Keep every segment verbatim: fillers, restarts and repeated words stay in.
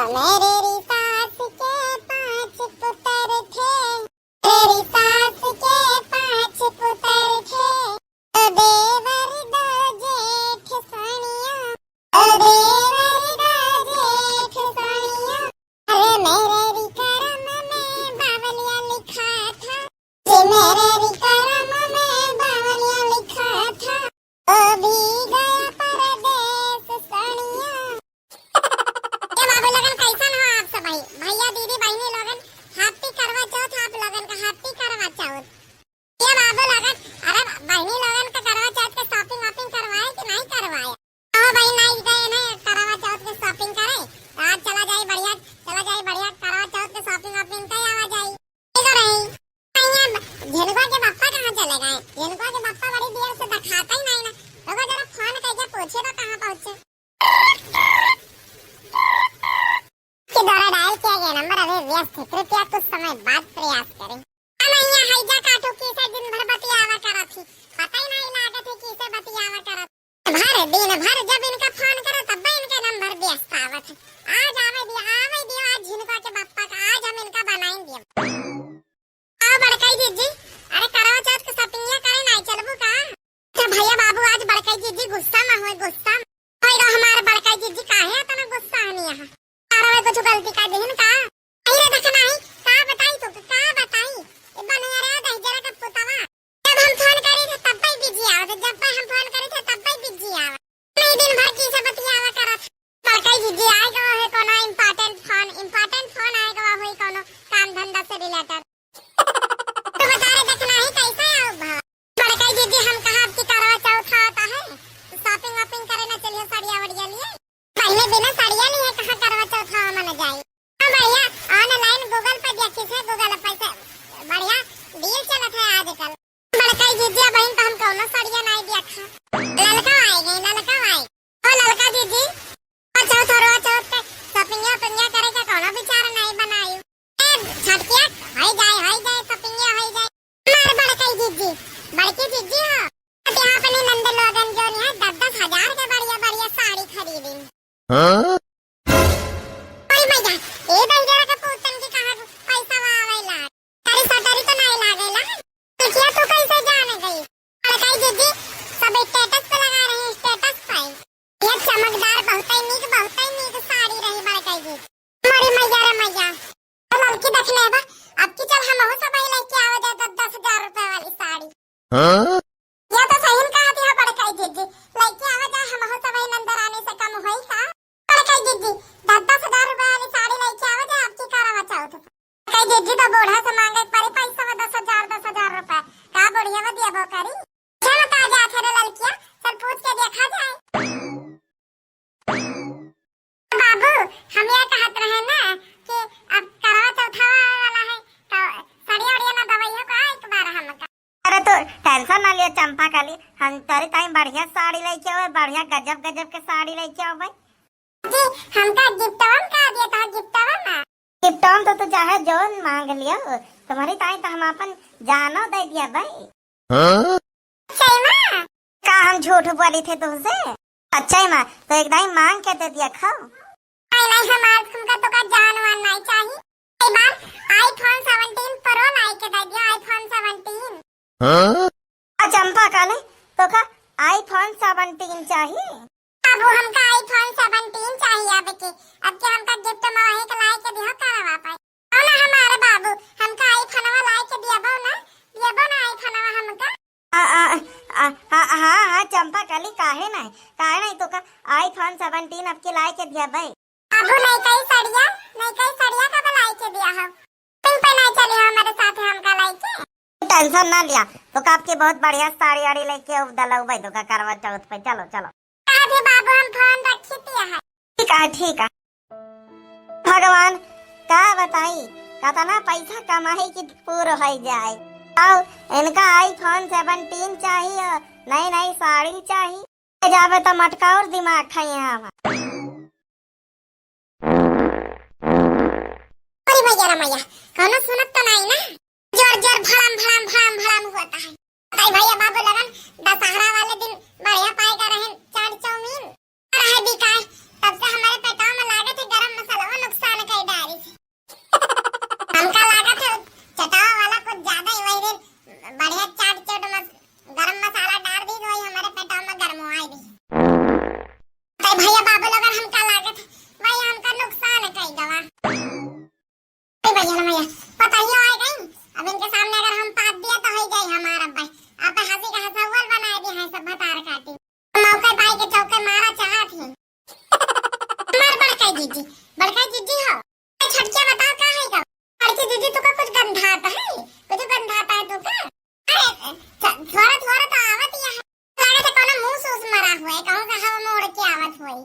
मेरे री सास के पांच पुत्र थे, मेरी सास के पांच पुत्र थे, दो देवर दो जेठ सानिया, दो देवर दो जेठ सानिया। अरे मेरे री करम में बावलिया लिखा था, जी मेरे री करम में बावलिया लिखा था, ओ भी गया परदेस सानिया। ए बाबू लोगन, कैसन हो आप सब भाई? भैया, दीदी, बहिनी लोगन, happy करवा चौथ आप लोगन का, happy करवा चौथ। ए बाबू लोगन, अरे बहिनी लोगन का करवा चौथ के shopping वॉपिंग करवाए कि नहीं करवाए? ओ भाई, नहीं गए ना करवा चौथ के shopping करे, तो आज चला जाए बढ़िया, चला जाए बढ़िया करवा चौथ के shopping वॉपिंग का आवा जाए। ठीक है रही। भैया, झिनका के पापा कहाँ चले गए? झिनका के पापा बड़ी देर से दिखाता ही नहीं ना। रुको जरा phone करके पूछे तो कहाँ पहुँचे। के द्वारा dial किया गया नंबर अभी व्यस्त है, कृपया कुछ समय बाद प्रयास करें। हम यहाँ हैजा काटू किसे दिन भर बतियावा करत ही, पता ही नहीं लागत है किसे बतियावा करत। भर दिन भर जब इनका phone करो तब इनके नंबर व्यस्त आवत है। आज आवे दिया, आवे दिया आज झिनका के पप्पा का, आज हम इनका बनाएंगे। आओ बड़काई जीजी, अरे करवा चौथ के shopping करे नहीं चलबू का? अच्छा भैया बाबू, आज बड़काई जीजी गुस्सा में होए, गुस्सा में। होए गा हमारे बड़काई जीजी, काहे इतना गुस्सा हनी यहाँ? अरे कुछ गलती कर देहन का? अरे देख नहीं, का बताई तो, का बताई? ए बनैया रे दहिजरा का पुतवा। जब हम phone करी थे तब ही busy आवत, जब हम phone करी थे तब ही busy आवत। नहीं दिन भर की से बतियावा करत। बड़काई जीजी आए गवा है कोनो important phone, important phone आए गवा होई कोनो काम धंधा से related। तो बता रहे देख नहीं कैसा है अब भा। बड़काई जीजी हम कहा आपकी करवा चौथ आता है, shopping वॉपिंग करे ना चलिए साड़िया वड़िया लिए। पहले बिना साड़िया लिए कहाँ करवा चौथ हवा मन जाई। हाँ भैया, online Google पे देखी थे, Google पे से बढ़िया deal चलत है आजकल। बड़काई जीजी बहिन तो हम कौनो साड़िया नहीं देखा। ललका आए गए, ललका आए। ओ ललका जीजी, ओ चौथ और ओ चौथ के shopping वॉपिंग करे के कौनो विचार नहीं बनाई। ए, छटकिया, हाय जाए, हाय जाए, shopping वॉपिंग हाय जाए। हमार बड़काई जीजी, बड़की जीजी हो। अब यहाँ अपनी नंद लोगन जो है दस दस हजार के बढ़िया बढ़िया साड़ी खरीदी। हाँ? अरे भैया, ए दहिजरा के पूतन के कहाँ पैसा आवेला? तेरी सटरी तो नहीं लागेला। बिटिया तू कैसे जाने गई? बड़काई जीजी, सब status पे लगा रहे हैं, status पे। ये चमकदार, बहुत ही नीक, बहुत ही नीक साड़ी रही बड़काई जीजी। अरे मैया रे मैया, तो लड़की देख ले बा, अब की चल हम हो सब लेके आवे जाए दस दस हजार रुपए वाली साड़ी। हाँ? या तो सही कहा थी बड़काई जीजी, लेके आवे जाए हम हो सब नंदरानी से कम होई का? बड़काई जीजी, दस दस हजार रुपए वाली साड़ी लेके आवे जाए आपकी करवा चौथ। बड़काई जीजी तो बूढ़ा से मांगे पड़ी पैसा में दस हजार, दस हजार रुपए। का बुढ़िया में दिया वो करी? चल बता जा थे रे लड़किया, चल पूछ के देखा जाए। बाबू, हम ये कहत रहे ना कि अब करवा चौथा वाला है, तो सड़िया उड़िया ना दवाई हो का एक बार हमका। अरे तू tension ना लियो चंपा कली, हम तोरे ताई बढ़िया साड़ी लेके आवे, बढ़िया गजब गजब के साड़ी लेके आवे। जी, हमका gift में का दिया था, gift में ना? Gift में तो तू चाहे जोन मांग लियो, तुम्हारी ताई तो हम अपन जानो दे दिया भाई। हाँ? सही में? का हम झूठ बोली थे तुमसे? सच्चाई में, तो एक दाई मांग के दे दिया खाओ। नहीं, नहीं, हमार तुमका तो का जान वान नहीं चाहिए। एक बार iPhone seventeen Pro लाई के दे दिया, iPhone seventeen। हाँ? आ चंपा काले, तो का iPhone seventeen चाहिए? अब वो हमका iPhone seventeen चाहिए अब के, अब के हमका gift में वही के लाई के दिया करवा पाए। ना हमारे बाबू, हमका iPhone वा लाई के दिया बो ना, दिया बो ना iPhone वा हमका। आ, आ, आ, आ, हाँ, हाँ, चंपा कली, काहे नहीं, काहे नहीं, तो का iPhone seventeen अब के लाई के दिया भाई। बाबू, नहीं कही सड़िया, नहीं कही सड़िया कब लाई के दिया हो? पिन पे नहीं चली हो हमारे साथ, हमका लाई के। Tension ना लिया, तो का आपके बहुत बढ़िया साड़ी आड़ी लेके अब दलऊ भाई, तो का करवा चौथ पे, चलो, चलो। अभी बाबू, हम phone रखी दिया है। ठीक है, ठीक है। भगवान, का बताई, कतना पैसा कमाई कि पूर हो जाए। आओ, इनका iPhone seventeen चाहिए, नई नई साड़ी चाहिए। ले जावे तो मटका और दिमाग खाइए हमार। अरे मैया रे मैया, कौनो सुनत तो नहीं ना? जोर जोर भड़म भड़म भड़म भड़म होता है। बताई भैया बाबू लगन दशहरा वाले दिन बढ़िया पाए का रहन चाट चाउमीन। रहे बिकाए, तब से हमारे पेटवा में लागत है गरम मसाला, वो नुकसान। जीजी, बड़का जीजी हो। ए, छोटकिया बताओ का है का? बड़की जीजी तुका कुछ गंधात है? कुछ गंधात है तुका? अरे, थ-, थोड़ा थोड़ा तो आवत ही है। लागत है कोनो मूस ऊस मरा हुआ है, कहूँ से हवा में उड़ के आवत हुई।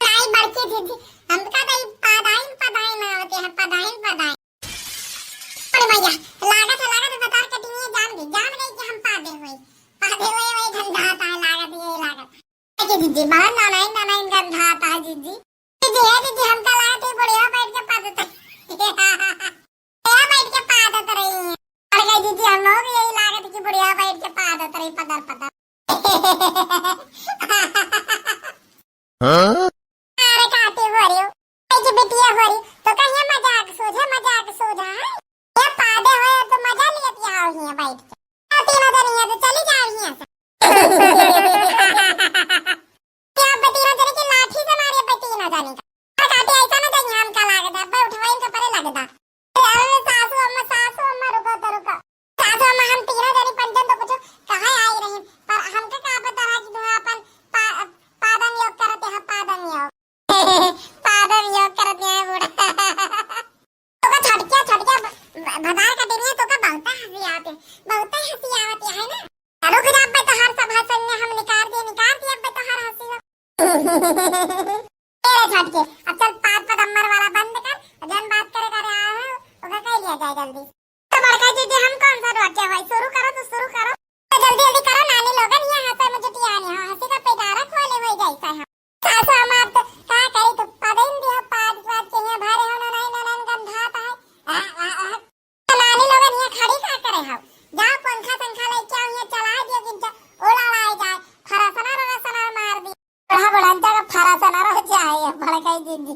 नाई बड़की जीजी, हमका तो ई पदाइन पदाइन आवत है, पदाइन पदाइन। अरे भैया, लागत है, लागत है, बतार कटिंग जान गई, जान गई कि हम पादे हुए, पादे हुए वही गंधात है, लागत यही लागत। ए जीजी, बड़ा ननाइन, ननाइन गंधात है जीजी। जीजी, ए जीजी, हमका लागत है बुढ़िया बैठ के पादत रही। बुढ़िया बैठ के पादत रही। अरे जीजी, हम लोग यही लागत कि बुढ़िया बैठ के पादत रही, पदर, पदर। हाँ? अरे काटे हो रही हो। ए जी बिटिया हो रही, तो कहिए मजाक सूझे, मजाक सूझा है। ये पादे हो तो मजा लिए पिया हो हियाँ बैठ के। अब तीनों जन हियाँ से चली जाओ हियाँ से। ये अब तीनों जने की लाठी से मारे पे तीनों जने का। और काटे ऐसा ना जाइए हमका लागत है, अब उठवाइन के परे लगता। अरे सासू अम्मा, सासू अम्मा, रुको तो रुको। सासू अम्मा, हम तीनों जनी पंचन तो कुछ कहे आई रही, पर हमके का पता रहा कि तुम अपन पा-, पादन योग करते हैं, पादन योग। पादन योग करते हैं बूढ़ा। तो का छटकिया, छटकिया भ-, भतार कटिनिया तो का बहुत हंसी आते, बहुत हंसी आवत है ना। रुक जा, अब तोहार सब हंसन में हम निकाल दिए, निकाल दिए अब तोहार हंसी। ए रे छटके, अब चल पाद पदम्बर वाला बंद कर, जन बात करे करे आए हो, ओका कह लिया जाए जल्दी। तो बड़का जीजी, हम कौन सा रोके भाई, शुरू करो तो शुरू करो। तो जल्दी जल्दी करो, नानी लोगन ये हंसे मुझे टियानी, हाँ, हंसी का पेटारा खोले हो जाए हम। सासू अम्मा, अब तो का करी, तो पदइन दियो, पाद पाद के यहाँ भरे हो, ननाई ननाई गंधात है। आ, आ, आ। तो नानी लोगन यहाँ खड़ी का करे हो? जाओ पंखा संखा लेके आओ, यहाँ चला दियो, किंचा ओला लाई जाए, फरासना रसना मार दी। बड़ा बड़ंचा का फरासना रह जाए, बड़का जीजी।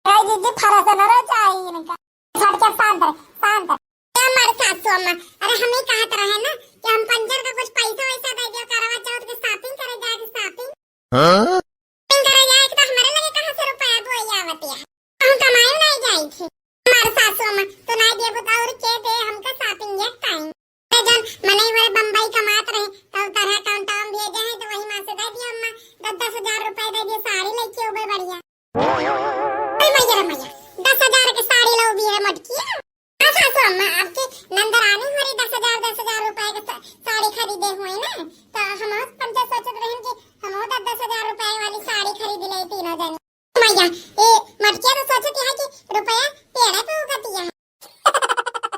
बड़का जीजी फरासना रह जाए इनका। छटके शांत रह, शांत रह। ए हमार सासू अम्मा, अरे हम ही कहत रहे ना कि हम पंचन का कुछ पैसा वैसा दे दियो, करवा चौथ के shopping करे जाए के shopping। हाँ? Shopping करे जाए के तो हमारे लगे कहाँ से रुपया बोई आवत है? हम कमाई नहीं जाई थी। हमार सासू अम्मा, तू नहीं देबू तो और के दे हमका shopping एक time? ए जन, मनई वाले बम्बई कमात रहे, तो तरह account में भेजे हैं, तो वही माँ से दे दियो अम्मा, दस दस हजार रुपए दे दियो, साड़ी लेके उबे बढ़िया। अरे मैया रे मैया, दस हजार के साड़ी लो भी है मटकिया। हाँ सासू अम्मा, आपके नंदरानी हमारी दस हजार, दस हजार रुपए के सा-, साड़ी खरीदे हुए ना, तो हम पंचन सोचत रहन कि हम दस दस हजार रुपए वाली साड़ी खरीद ले तीनों जने। मैया, ए मटकिया तो सोचत है कि रुपया पेड़े पे उगतिया है।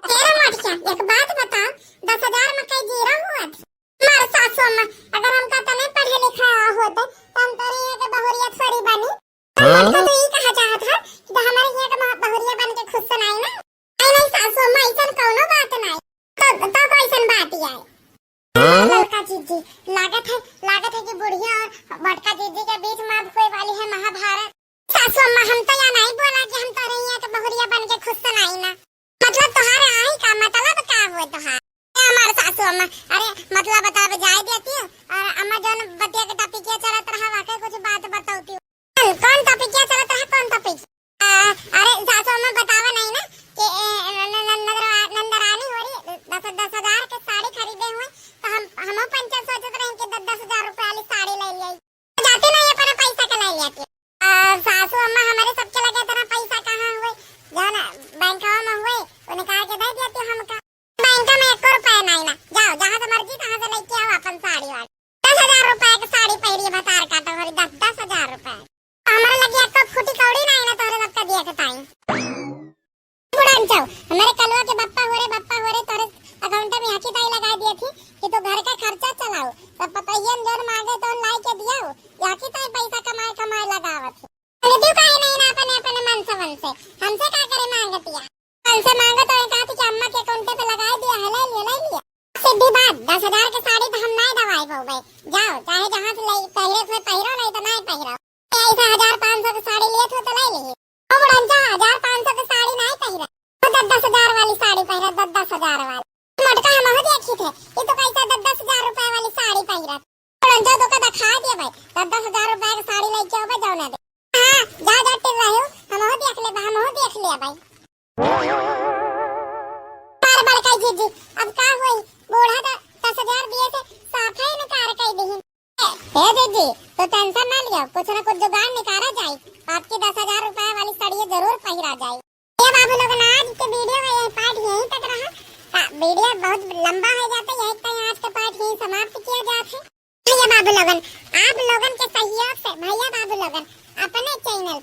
तेरा मटकिया, एक बात बताओ, दस हजार में कई जीरो हुआ था? मार सासू अम्मा, अगर हमका तने पढ़े लिखा होते, तो हम तोरे यहाँ के बहुरिया थोड़ी बनी। हाँ? हमका तो ई कहा चाहत है कि तो हमारे यहाँ के मह-, बहुरिया बन के खुश सुनाई ना। नहीं, नहीं सासू अम्मा, ऐसन कौनो बात नहीं। तो, तो कैसन बात ही आए? हाँ? ललका जीजी, लागत है, लागत है कि बुढ़िया और बड़का जीजी के बीच में अब होए वाली है महाभारत। सासू अम्मा, हम तो या नहीं बोला कि हम तोरे यहाँ के बहुरिया बन के खुश सुनाई ना। मतलब तोहार आई का मतलब का हुए तोहार? ए हमार सासू अम्मा, अरे मतलब बतावे जाए देती हूँ। और अम्मा जौन बतिया के topic ये चलत रहा, वाकई कुछ बात बतौती हूँ। कौन, कौन topic ये चलत रहा, कौन topic? आ, अरे सासू अम्मा बतावा नहीं ना कि ए, न-, न-, न-, नंदरा-, नंदरानी हो रही, दस, दस हजार के साड़ी खरीदे हुए, तो हम, हमो पंचन सोचत रहे कि दस, दस हजार रुपया वाली साड़ी ले लिया। जाती नहीं अपना पैसा के ले लेती। आ, सासू अम्मा हमारे सबके लगे इतना पैसा कहाँ हुए, जौन बैंकवा में हुए, वो निकाल के दे देती हमका। बैंक में एको रुपया नहीं ना। जाओ, जहाँ से मर्जी तहाँ से लेके आओ अपन साड़ी वाड़ी। दस हजार रुपया के साड़ी पहरी भतार काटो, हमारी दस, दस हजार रुपया। हमारे लगे एको फूटी कौड़ी नहीं ना, तोहरे सबका दिए के ताई। बुढ़न चाऊ, हमारे कलवा के बप्पा हो रे, बप्पा हो रे, तोहरे account में आखी ताई लगा दिए थी कि तू घर का खर्चा चलाओ। तब पतोहियन जौन मांगे तौन लाई के दियाओ, आखी ताई पैसा कमाए कमाए लगावत है। बोले, "तू काहे नहीं ना अपने, अपने मन से, मन से? हमसे का करे मांगतिया?" मन से मांगो तो ये कहती कि अम्मा के account पे लगा दिया है, ले लिया, ले लिया। सीधी बात, दस हजार के साड़ी तो हम नहीं दवाई पाऊबे। जाओ, चाहे जहाँ से ले, पहिरे से पहिरो, नहीं तो नहीं पहिरो। ऐसा हजार पाँच सौ के साड़ी लिए थे तो ले ली। ओ बुढ़न चाऊ, हजार पाँच सौ के साड़ी नहीं पहिरा। वो दस दस हजार वाली साड़ी पहिरा, दस दस हजार वाली। मोटका हम हो देखी थे, ये तो कैसा दस दस हजार रुपए वाली साड़ी पहिरा। तुरंत जाओ, तो का दिखा दिया भाई, दस दस हजार रुपए की साड़ी लेके आओ भाई, जाओ ना दे। हाँ, जा, जा, टिर रहे हो, हम हो देख ले, हम हो देख लिया भाई। पर बड़का जीजी, अब का हुई, बूढ़ा तो दस हजार दिए थे, साफे इनकार कर दी। ए जीजी, तो tension ना लियो, कुछ ना कुछ जुगाड़ निकाला जाए। आपकी दस हजार रुपए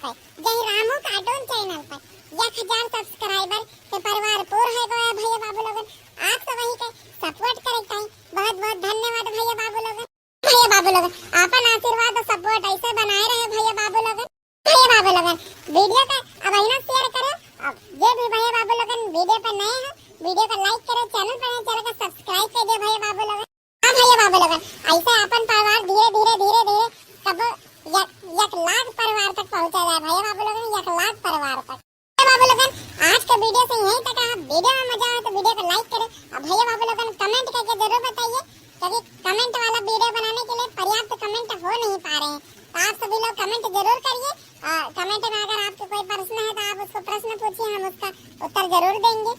जय रामू कार्टून चैनल पर एक हजार सब्सक्राइबर के परिवार पूर है गया भैया बाबू लोगन। आप सब वही के सपोर्ट करे के चाही। बहुत बहुत धन्यवाद भैया बाबू लोगन। भैया बाबू लोगन, आपन आशीर्वाद और सपोर्ट ऐसे बनाए रहे भैया बाबू लोगन। भैया बाबू लोगन, वीडियो का अब अहिना शेयर करो। अब जे भी भैया बाबू लोगन वीडियो पर नए हो, वीडियो का लाइक करो, चैनल पर नए, चैनल का सब्सक्राइब कर दे भैया बाबू लोगन। हाँ भैया बाबू लोगन, ऐसे आपन परिवार धीरे धीरे धीरे धीरे कब एक, एक लाख परिवार तक पहुँचा जाए भैया बाबू लोगन, एक लाख परिवार तक। भैया बाबू लोगन, आज के वीडियो से यहीं तक। आप वीडियो में मजा आए तो वीडियो को लाइक करें और भैया बाबू लोगन कमेंट करके जरूर बताइए, क्योंकि कमेंट वाला वीडियो बनाने के लिए पर्याप्त कमेंट हो नहीं पा रहे हैं। तो आप सभी लोग कमेंट जरूर करिए और कमेंट में अगर आपके कोई प्रश्न है तो आप उसको प्रश्न पूछिए, हम उसका उत्तर जरूर देंगे।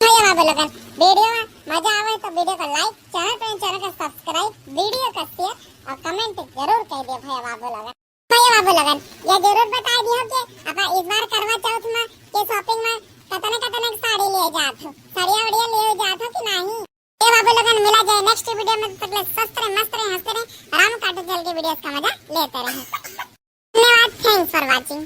भैया बाबू लोगन, वीडियो में मजा आवे तो वीडियो को लाइक, चैनल पर चैनल का सब्सक्राइब, वीडियो का शेयर और कमेंट जरूर कर दिए भैया बाबू लोगन। भैया बाबू लोगन, ये जरूर बता दियो कि आप इस बार करवा चौथ में के शॉपिंग में कतने कतने के साड़ी लिए जात हो, साड़िया उड़िया लिए जात हो कि नहीं। भैया बाबू लोगन, मिला जाए नेक्स्ट वीडियो में, तब तक ले स्वस्थ रहे, मस्त रहे, हंसते रहे, राम कार्टून चैनल के वीडियोस का मजा लेते रहे। धन्यवाद, thanks for watching।